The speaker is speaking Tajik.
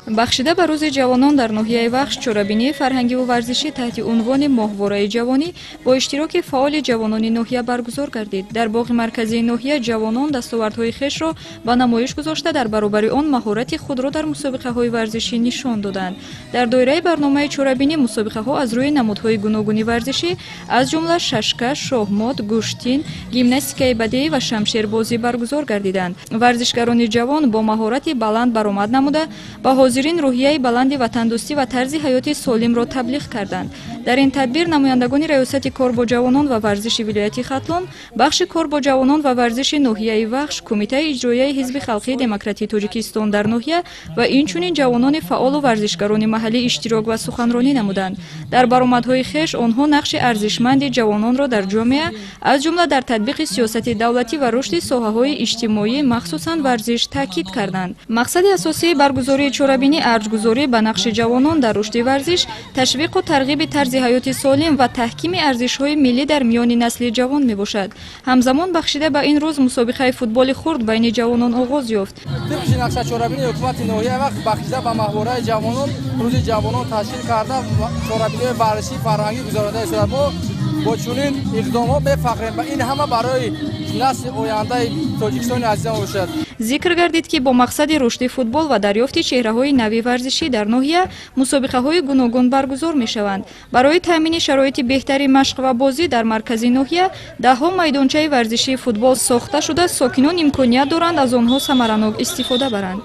Бахшида ба рӯзи ҷавонон дар ноҳияи Вахш чорабинии фарҳангиву варзишӣ таҳти унвони «Моҳвораи ҷавонӣ» бо иштироки фаъоли ҷавонони ноҳия баргузор гардид. Дар боғи марказии ноҳия ҷавонон дастовардҳои хешро ба намоиш гузошта, дар баробари он маҳорати худро дар мусобиқаҳои варзишӣ нишон доданд. Дар доираи барномаи чорабинӣ мусобиқаҳо аз рӯи намудҳои гуногуни варзишӣ, аз ҷумла шашка, шоҳмот, гӯштин, гимнастикаи бадеӣ ва шамшербозӣ баргузор гардиданд. Варзишгарони ҷавон бо маҳорати баланд баромад намуда, ба ҳозирин рӯҳияи баланди ватандӯстӣ ва тарзи ҳаёти солимро таблиғ карданд. Дар ин тадбир намояндагони Раёсати кор бо ҷавонон ва варзиши вилояти Хатлон, бахши кор бо ҷавонон ва варзиши ноҳияи Вахш, Кумитаи иҷроияи Ҳизби халқии демократии Тоҷикистон дар ноҳия ва инчунин ҷавонони фаъолу варзишгарони маҳаллӣ иштирок ва суханронӣ намуданд. Дар баромадҳои хеш онҳо нақши арзишманди ҷавононро дар ҷомеа, аз ҷумла дар татбиқи сиёсати давлатӣ ва рушди соҳаҳои иҷтимоӣ, махсусан варзиш, таъкид карданд. Мақсади асосии баргузории чорабинӣ арҷгузорӣ ба нақши ҷавонон дар рушди варзиш, ташвиқу тарғиби тарзи ҳаёти солим ва таҳкими арзишҳои миллӣ дар миёни насли ҷавон мебошад. Ҳамзамон, бахшида ба ин рӯз мусобиқаи футболи хурд байни ҷавонон оғоз ёфт. Тибқи нақша, чорабинии ҳукумати ноҳияи Вахш бахшида ба маҳвораи ҷавонон, рӯзи ҷавонон ташкил карда, чорабиниҳои варзишӣ, фарҳангӣ гузаронида истодад. Мо бо чунин иқдомҳо мефахрем ва ин ҳама барои насли ояндаи Тоҷикистони азизам бошад. Зикр гардид, ки бо мақсади рушди футбол ва дарёфти чеҳраҳои нави варзишӣ дар ноҳия мусобиқаҳои гуногун баргузор мешаванд. Барои таъмини шароити беҳтари машқ ва бозӣ дар маркази ноҳия даҳҳо майдончаи варзишии футбол сохта шуда, сокинон имконият доранд аз онҳо самаранок истифода баранд.